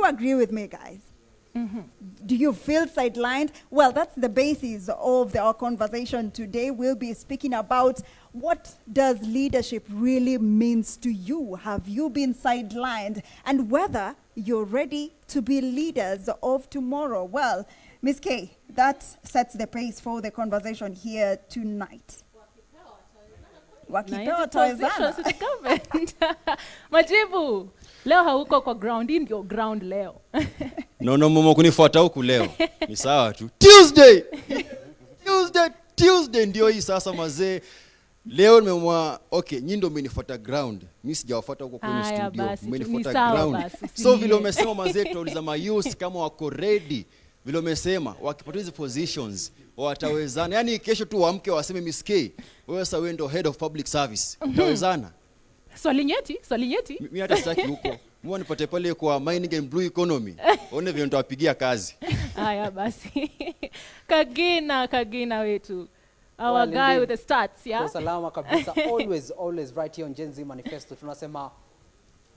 agree with me, guys? Do you feel sidelined? Well, that's the basis of our conversation today. We'll be speaking about what does leadership really means to you? Have you been sidelined? And whether you're ready to be leaders of tomorrow. Well, Ms. K, that sets the pace for the conversation here tonight. Na hizi Wakipewa watawezana. Positions in government. Majibu leo hauko kwa ground, hii ndio ground leo. No, mama kunifuata huku leo ni sawa tu. Tuesday, Tuesday, Tuesday ndio hii sasa mazee. Leo nimeamua, okay, nyinyi ndio mmenifuata ground, mi sijawafuata huko kwenye Haya studio, basi, ni mmenifuata sawa ground. basi, So usilie. vile umesema mazee, tutauliza mayouth kama wako ready, vile umesema wakipata hizi positions watawezana. Yani kesho tu waamke waseme, "Miss K, wewe sasa wewe ndio head of public service," utawezana? Swali nyeti, swali nyeti. Mi hata sitaki huko, mwa nipate pale kwa mining and blue economy, one vile nitawapigia kazi. Haya basi. Kagina, Kagina wetu. Our Well, guy indeed. With the stats, yeah? Kwa salama kabisa. Always, always right here on Gen Z Manifesto. Tunasema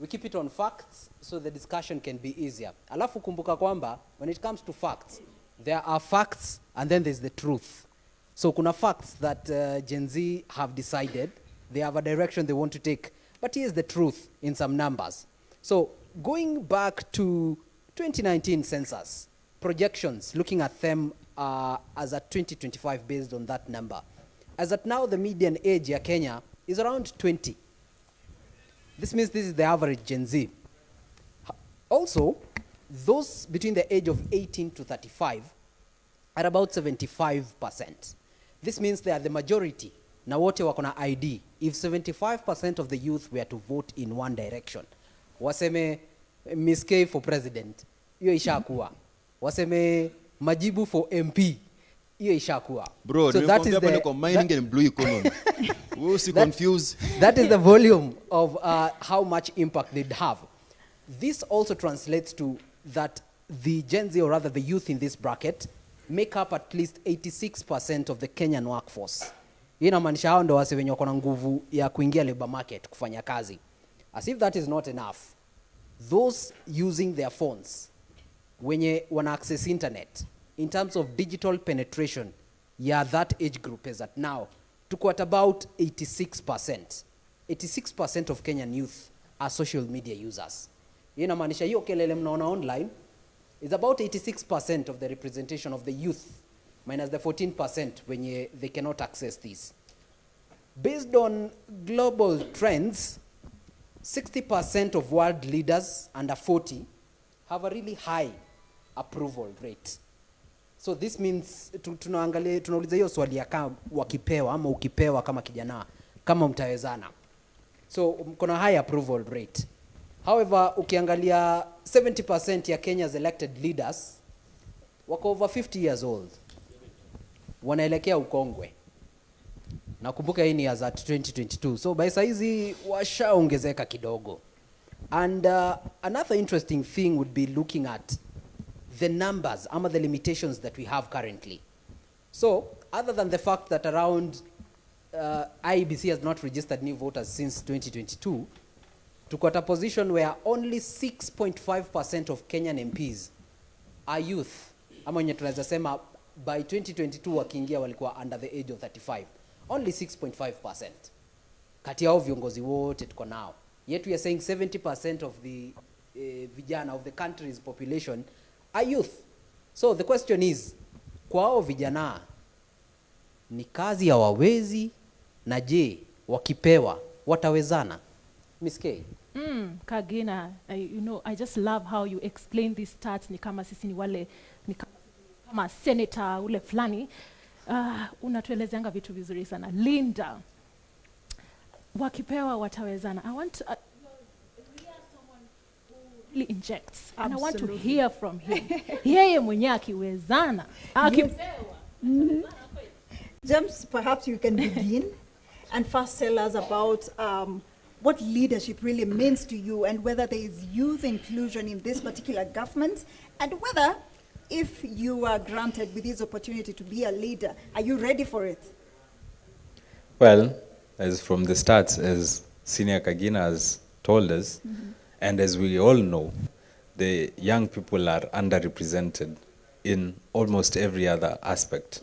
we keep it on facts so the discussion can be easier. Alafu kumbuka kwamba when it comes to facts, there are facts and then there's the truth. So kuna facts that Gen Z have decided, they have a direction they want to take. But here's the truth in some numbers. So going back to 2019 census projections, looking at them as at 2025 based on that number. As at now, the median age ya Kenya is around 20. This means this is the average Gen Z. Also, those between the age of 18 to 35 are about 75%. This means they are the majority na wote wako na ID. If 75% of the youth were to vote in one direction, waseme Miss K for president, hiyo ishakuwa. Waseme Majibu for MP, hiyo ishakuwa. Bro, So that is nimekuambia pale the, kwa mining and blue economy, wewe usi confuse. That is the volume of how much impact they'd have. This also translates to that the Gen Z, or rather the youth in this bracket, make up at least 86% of the Kenyan workforce. Hii inamaanisha hao ndo wase wenye wako na nguvu ya kuingia labor market kufanya kazi. As if that is not enough, those using their phones, wenye wana access internet, in terms of digital penetration ya that age group is at now tuko at about 86%. 86% of Kenyan youth are social media users. Hiyo inamaanisha hiyo kelele mnaona online is about 86% of the representation of the youth minus the 14% wenye they cannot access this. Based on global trends, 60% of world leaders under 40 have a really high approval rate. So this means tunaangalia, tunauliza hiyo swali ya kama wakipewa ama ukipewa kama kijana, kama mtawezana. So kuna high approval rate. However, ukiangalia 70% ya Kenya's elected leaders wako over 50 years old, wanaelekea ukongwe. Nakumbuka hii ni as at 2022, so by saizi washaongezeka kidogo. And another interesting thing would be looking at the numbers ama the limitations that we have currently. So other than the fact that around IEBC has not registered new voters since 2022, tuko at a position where only 6.5% of Kenyan MPs are youth, ama wenye tunaweza sema by 2022 wakiingia walikuwa under the age of 35. Only 6.5% kati yao viongozi wote tuko nao. Yet we are saying 70% of the vijana of the country's population are youth. So the question is, kwa hao vijana ni kazi hawawezi, na je, wakipewa watawezana? Miss K? Kagina, I just love how you explain these stats. Ni kama sisi ni wale, ni kama senator ule fulani. Unatuelezeanga vitu vizuri sana. Linda, wakipewa watawezana. I want we are someone who really injects and I want to Absolutely. Hear from him. Yeye mwenyewe akiwezana, akipewa. James, perhaps you can begin and first tell us about what leadership really means to you and whether there is youth inclusion in this particular government and whether, if you are granted with this opportunity to be a leader, are you ready for it? Well, as from the start, as Senior Kagina has told us, and as we all know, the the young people are underrepresented in almost every other aspect.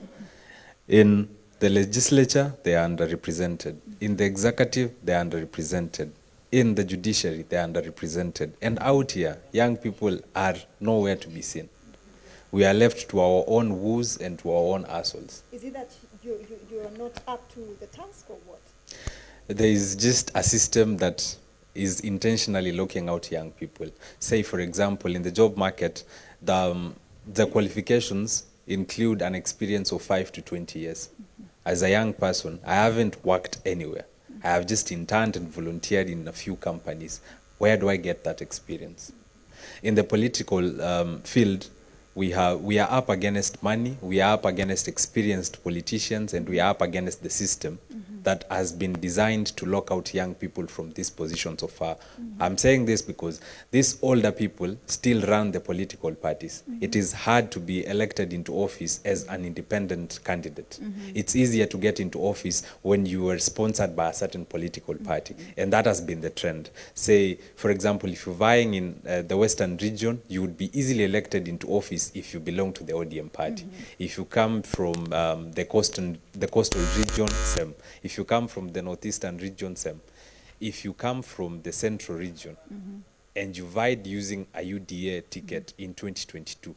In the legislature, they are underrepresented. In the executive, they are underrepresented. In the judiciary, they are underrepresented. And out here, young people are nowhere to be seen. We are left to our own woes and to our own assholes. Is it that you are not up to the task or what? There is just a system that is intentionally locking out young people. Say, for example, in the job market, the qualifications include an experience of 5 to 20 years. As a young person, I haven't worked anywhere. I have just interned and volunteered in a few companies. Where do I get that experience? In the political field, we are up against money, we are up against experienced politicians, and we are up against the system that has been designed to lock out young people from these positions of power. I'm saying this because these older people still run the political parties. It is hard to be elected into office as an independent candidate. It's easier to get into office when you are sponsored by a certain political party, and that has been the trend. Say, for example, if you're vying in the Western region, you would be easily elected into office if you belong to the ODM party. If you come from the coastal region, same. If you come from the northeastern region, same. If you come from the central region and you vied using a UDA ticket in 2022,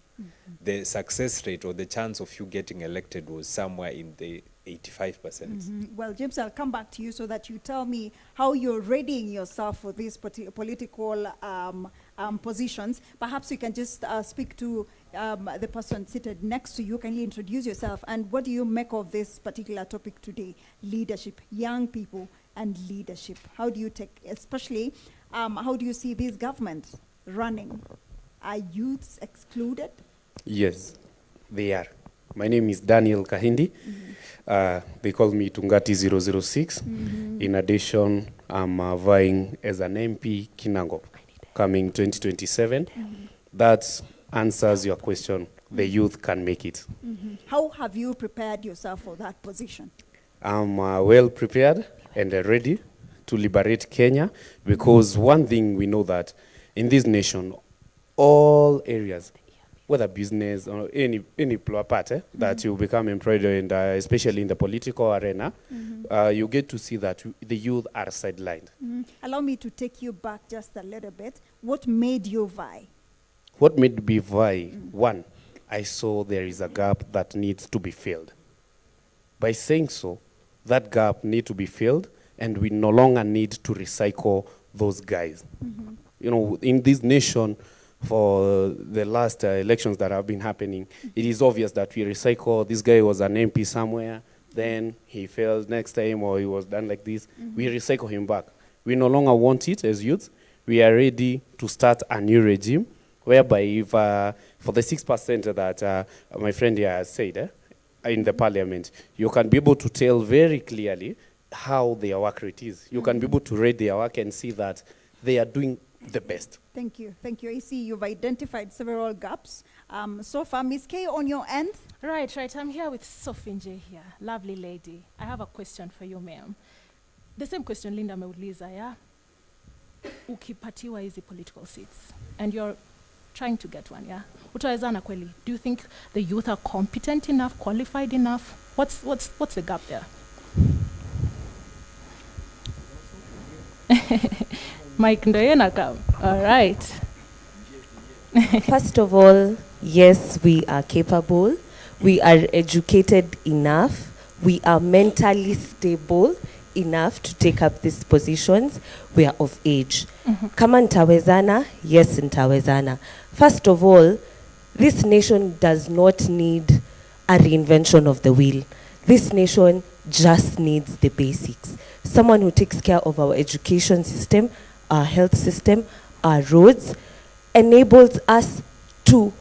the success rate or the chance of you getting elected was somewhere in the 85%. Well, James, I'll come back to you so that you tell me how you're readying yourself for these political positions. Perhaps you can just speak to the person seated next to you. Can you introduce yourself? And what do you make of this particular topic today? Leadership, young people and leadership. How do you take, especially, how do you see this government running? Are youths excluded? Yes, they are. My name is Daniel Kahindi. They call me Tungati 006. In addition, I'm vying as an MP Kinangop coming 2027. That answers your question. The youth can make it. How have you prepared yourself for that position? I'm well prepared and ready to liberate Kenya, because one thing we know that in this nation, all areas, whether business or any part that you become employed in, especially in the political arena, you get to see that the youth are sidelined. Allow me to take you back just a little bit. What made you vie? What made me vie? One, I saw there is a gap that needs to be filled. By saying so, that gap needs to be filled, and we no longer need to recycle those guys. You know, in this nation, for the last elections that have been happening, it is obvious that we recycle. This guy was an MP somewhere, then he failed next time, or he was done like this. We recycle him back. We no longer want it as youths. We are ready to start a new regime, whereby if for the 6% that my friend here has said in the parliament, you can be able to tell very clearly how their work rate is. You can be able to read their work and see that they are doing the best. Thank you. Thank you. I see you've identified several gaps so far. Ms. K, on your end? Right, right. I'm here with Sophie Njie here. Lovely lady. I have a question for you, ma'am. The same question Linda ameuliza, yeah? Ukipatiwa hizi political seats and you're trying to get one, yeah? Utawezana kweli? Do you think the youth are competent enough, qualified enough? What's the gap there? Mike ndo come. All right. First of all, yes, we are capable. We are educated enough. We are mentally stable enough to take up these positions. We are of age. Kama ntawezana? Yes, ntawezana. First of all, this nation does not need a reinvention of the wheel. This nation just needs the basics. Someone who takes care of our education system, our health system, our roads, enables us to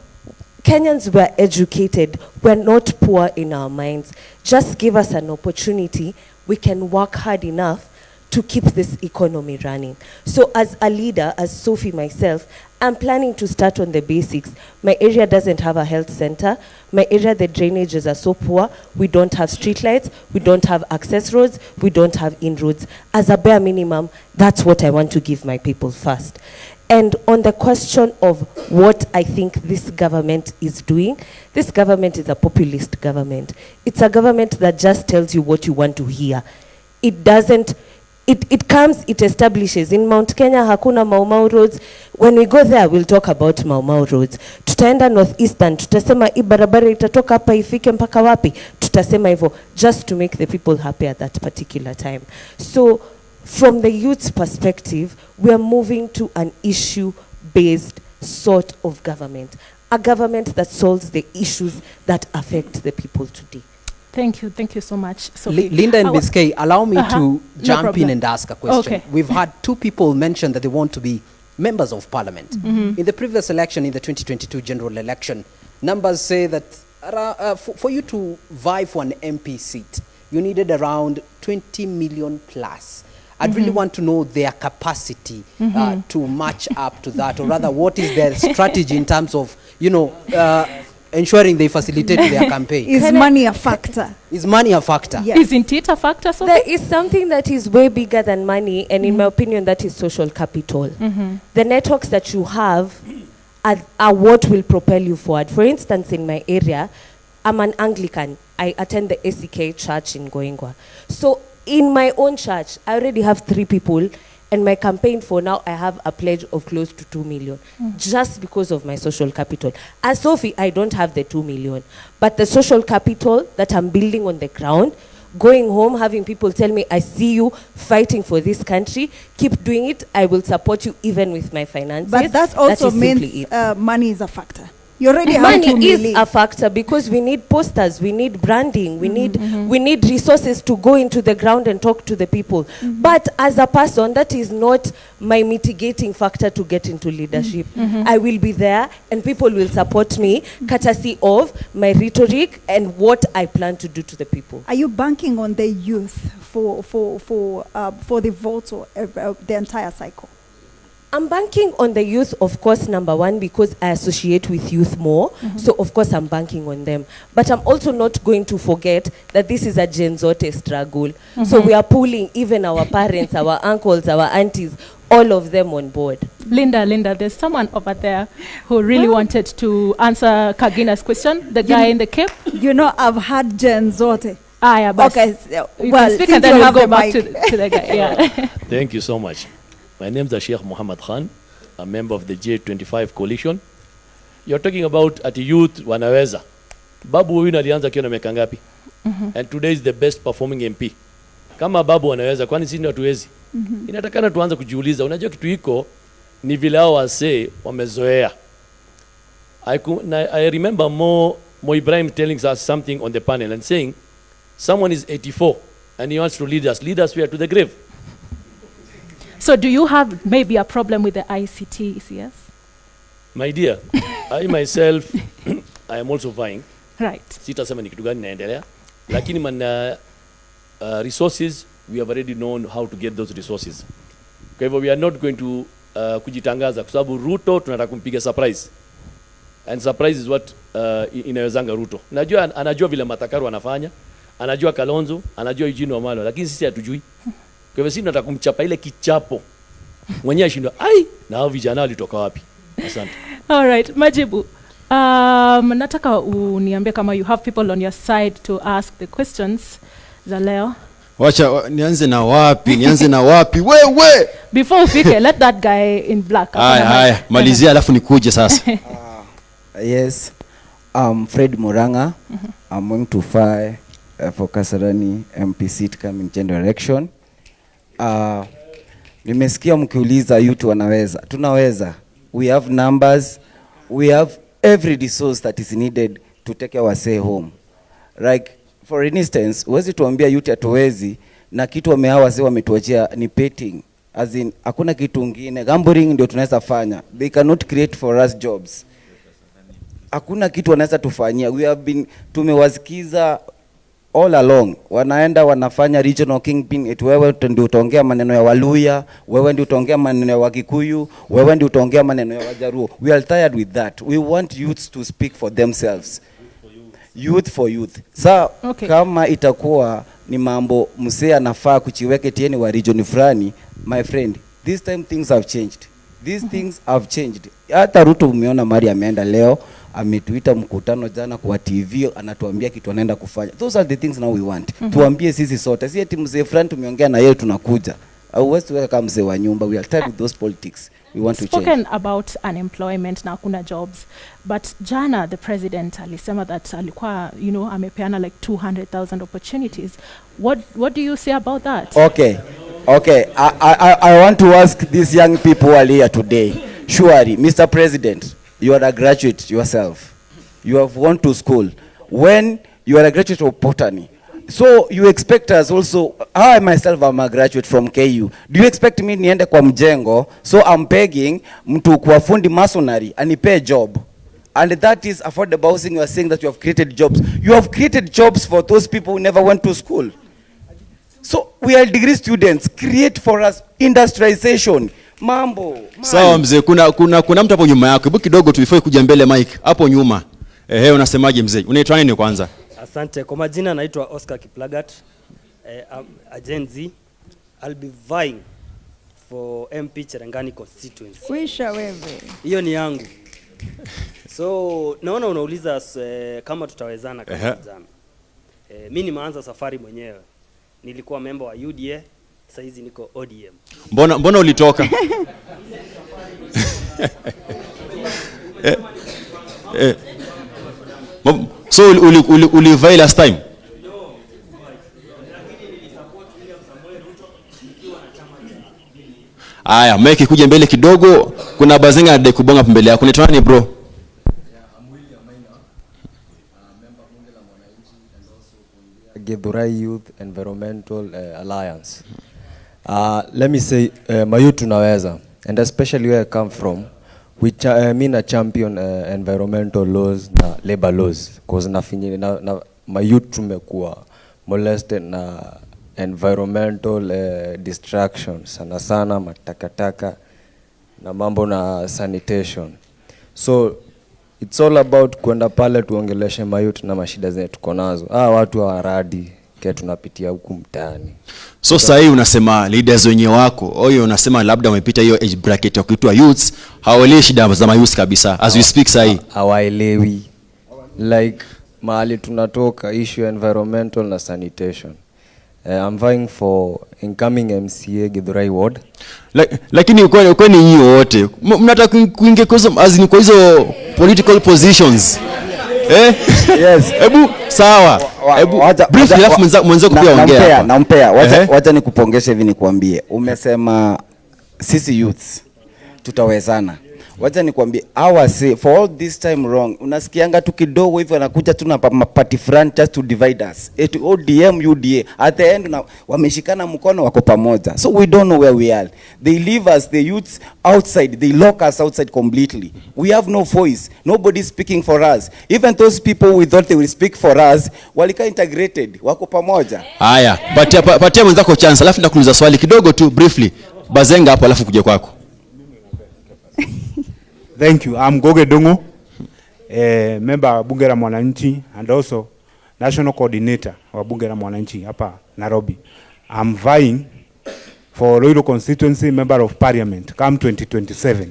Kenyans were educated. We're not poor in our minds. Just give us an opportunity. We can work hard enough to keep this economy running. So as a leader, as Sophie myself, I'm planning to start on the basics. My area doesn't have a health center. My area, the drainages are so poor. We don't have streetlights. We don't have access roads. We don't have inroads. As a bare minimum, that's what I want to give my people first. And on the question of what I think this government is doing, this government is a populist government. It's a government that just tells you what you want to hear. It doesn't, it comes, it establishes. In Mount Kenya, hakuna Mau Mau roads. When we go there, we'll talk about Mau Mau roads. Tutaenda Northeastern, tutasema hii barabara itatoka hapa ifike mpaka wapi. Tutasema hivyo, just to make the people happy at that particular time. So, from the youth's perspective, we are moving to an issue-based sort of government. A government that solves the issues that affect the people today. Thank you so much, Sophie. Linda and Ms. K, allow me to No jump in problem. And ask a question. Okay. We've had two people mention that they want to be members of parliament. In the previous election, in the 2022 general election, numbers say that for you to vie for an MP seat, you needed around 20 million plus. I'd really want to know their capacity to match up to that, or rather, what is their strategy in terms of ensuring they facilitate their campaign. Is money a factor? Is money a factor? Yes. Isn't it a factor, Sophie? There is something that is way bigger than money, and in my opinion, that is social capital. The networks that you have are what will propel you forward. For instance, in my area, I'm an Anglican. I attend the ACK church in Ngoingwa. So in my own church, I already have 3 people, and my campaign for now, I have a pledge of close to 2 million, just because of my social capital. As Sophie, I don't have the 2 million, but the social capital that I'm building on the ground, going home, having people tell me, I see you fighting for this country, keep doing it, I will support you even with my finances. But that also That is simply means it. Money is a factor. You already have Money 2 is million. a factor because we need posters, we need branding, we need resources to go into the ground and talk to the people. But as a person, that is not my mitigating factor to get into leadership. I will be there and people will support me, courtesy of my rhetoric and what I plan to do to the people. Are you banking on the youth for the votes or the entire cycle? I'm banking on the youth, of course, number one, because I associate with youth more. So, of course, I'm banking on them. But I'm also not going to forget that this is a Gen Zote struggle. So we are pulling even our parents, our uncles, our aunties, all of them on board. Linda, there's someone over there who really wanted to answer Kagina's question, the guy in the cape. You know, I've had Gen Zote. Yeah, but Okay, you well, can speak since and then you we'll have go the back mic. to the guy. Yeah. Thank you so much. My name is Sheikh Muhammad Khan, a member of the J25 coalition. You're talking about at youth wanaweza. Babu Owino alianza akiwa na miaka ngapi? And today is the best performing MP. Kama Babu wanaweza, kwani sisi ndio hatuwezi? Inatakana tuanze kujiuliza. Unajua kitu iko ni vile hao wasee wamezoea. I remember Mo Ibrahim telling us something on the panel and saying, someone is 84 and he wants to lead us. Lead us where? To the grave. So do you have maybe a problem with the ICT, CS? My dear, I myself, I am also vying. Sitasema ni kitu gani naendelea, lakini mana resources, we have already known how to get those resources. Kwa hivyo we are not going to kujitangaza kwa sababu Ruto tunataka kumpiga surprise. And surprise is what inawezanga Ruto. Najua, anajua vile Matakaru anafanya, anajua Kalonzo, anajua Eugene Wamalwa, lakini sisi hatujui. Kwa hivyo sisi tunataka kumchapa ile kichapo. Mwenyewe ashindwa, ai, na hao vijana walitoka wapi? Asante. All right, Majibu. Nataka uniambie kama you have people on your side to ask the questions za leo. Wacha, nianze na wapi? Nianze na wapi? Wewe! Before ufike, let that guy in black. Haya, haya, malizia alafu nikuje sasa. Yes. I'm Fred Muranga. I'm going to file for Kasarani MP seat coming general election. Nimesikia mkiuliza youth wanaweza. Tunaweza. We have numbers. We have every resource that is needed to take our say home. Like, for instance, huwezi tuambia youth hatuwezi na kitu wamehawa wazee wametuachia ni betting. As in, hakuna kitu kingine. Gambling ndio tunaweza fanya. They cannot create for us jobs. Hakuna kitu wanaweza tufanyia. We have been, tumewasikiza all along. Wanaenda wanafanya regional kingpin, eti wewe ndio utaongea maneno ya Waluya, wewe ndio utaongea maneno ya Wakikuyu, wewe ndio utaongea maneno ya Wajaruo. We are tired with that. We want youths to speak for themselves. Youth for youth. Sa, kama itakuwa ni mambo msee anafaa kuchiweke tieni wa region fulani, my friend, this time things have changed. These things have changed. Hata Ruto umeona mari ameenda leo, ametuita mkutano jana kwa TV, anatuambia kitu anaenda kufanya. Those are the things now we want. Tuambie sisi sote, si eti mzee fulani tumeongea na yeye tunakuja. Hauwezi tuweka kama mzee wa nyumba. We are tired with those politics. We want to change. Spoken about unemployment na hakuna jobs, but jana the president alisema that alikuwa amepeana like 200,000 opportunities. What do you say about that? Okay. I want to ask these young people who are here today. Surely, Mr. President, you are a graduate yourself. You have gone to school. When you are a graduate of botany, so you expect us also, I myself am a graduate from KU. Do you expect me niende kwa mjengo? So I'm begging mtu kwa fundi masonry anipe job. And that is affordable housing. You are saying that you have created jobs. You have created jobs for those people who never went to school. So we are degree students. Create for us industrialization. Mambo. Man. Sawa mzee, kuna mtu hapo nyuma yako. Hebu kidogo tu before kuja mbele Mike. Hapo nyuma. Ehe, unasemaje mzee? Unaitwa nini kwanza? Asante. Kwa majina naitwa Oscar Kiplagat, I'm a Gen Z. I'll be vying for MP Cherangani constituency. Kuisha wewe. Hiyo ni yangu. So naona unauliza kama tutawezana kama vijana. Mi nimeanza safari mwenyewe. Nilikuwa member wa UDA, saizi niko ODM. Mbona ulitoka? So ulivai last time? Aya, Mike kuja mbele kidogo, kuna Bazenga anadai kubonga mbele yako. Unaitwa nani bro? Githurai Youth Environmental Alliance. Let me say, mayouth tunaweza, and especially where I come from, we mi na champion environmental laws na labor laws, cause na mayouth tumekuwa molested na environmental destruction sana sana, matakataka na mambo na sanitation. So it's all about kwenda pale tuongeleshe mayouth na mashida zenye tuko nazo. Watu hawaradi ke tunapitia huku mtaani. So sasa hii unasema leaders wenye wako, oyo unasema labda wamepita hiyo age bracket ya kuitwa youths, hawaelewi shida za mayouths kabisa as we speak sasa hii. Hawaelewi. Like mahali tunatoka issue environmental na sanitation. I'm vying for incoming MCA Githurai Ward. Lakini kwani nyinyi wote mnataka kuingia kwa hizo, as in kwa hizo political positions? Eh? Yes. Hebu sawa. Hebu briefly alafu mwenzako pia ongea hapa. Nampea. Wacha nikupongeshe hivi nikuambie. Umesema sisi youths tutawezana. Wacha nikwambie, our say for all this time wrong. Unasikianga tu kidogo hivyo anakuja tu na party front just to divide us. Eti ODM UDA. At the end na wameshikana mkono wako pamoja. So we don't know where we are. They leave us, the youths, outside. They lock us outside completely. We have no voice. Nobody speaking for us. Even those people we thought they will speak for us walika integrated, wako pamoja. Haya, patia mwenzako chance alafu nitakuuliza swali kidogo tu briefly. Bazenga hapo alafu kuja kwako. Thank you. I'm Goge Dongo, member wa Bunge la Mwananchi and also national coordinator wa Bunge la Mwananchi hapa Nairobi. I'm vying for Ruiru constituency member of parliament come 2027.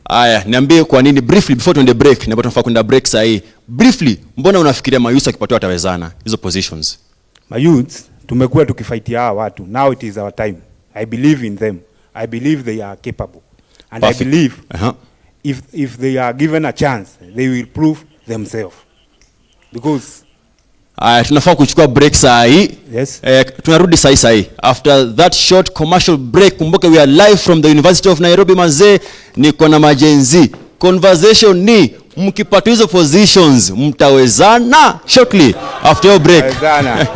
Aya, niambie kwa nini briefly before tuende break, na tunafaa kwenda break saa hii. Briefly, mbona unafikiria mayouth akipatiwa watawezana hizo positions? Mayouth tumekuwa tukifightia hawa watu. Now it is our time. I believe in them. I believe they are capable. And I Perfect. believe if they are given a chance, they will prove themselves. Because Aya, tunafaa kuchukua break saa hii. Yes. Tunarudi saa hii saa hii. After that short commercial break, kumbuka we are live from the University of Nairobi mazee, niko na maGen Z. Conversation ni mkipata hizo positions mtawezana shortly after your break. Mtawezana.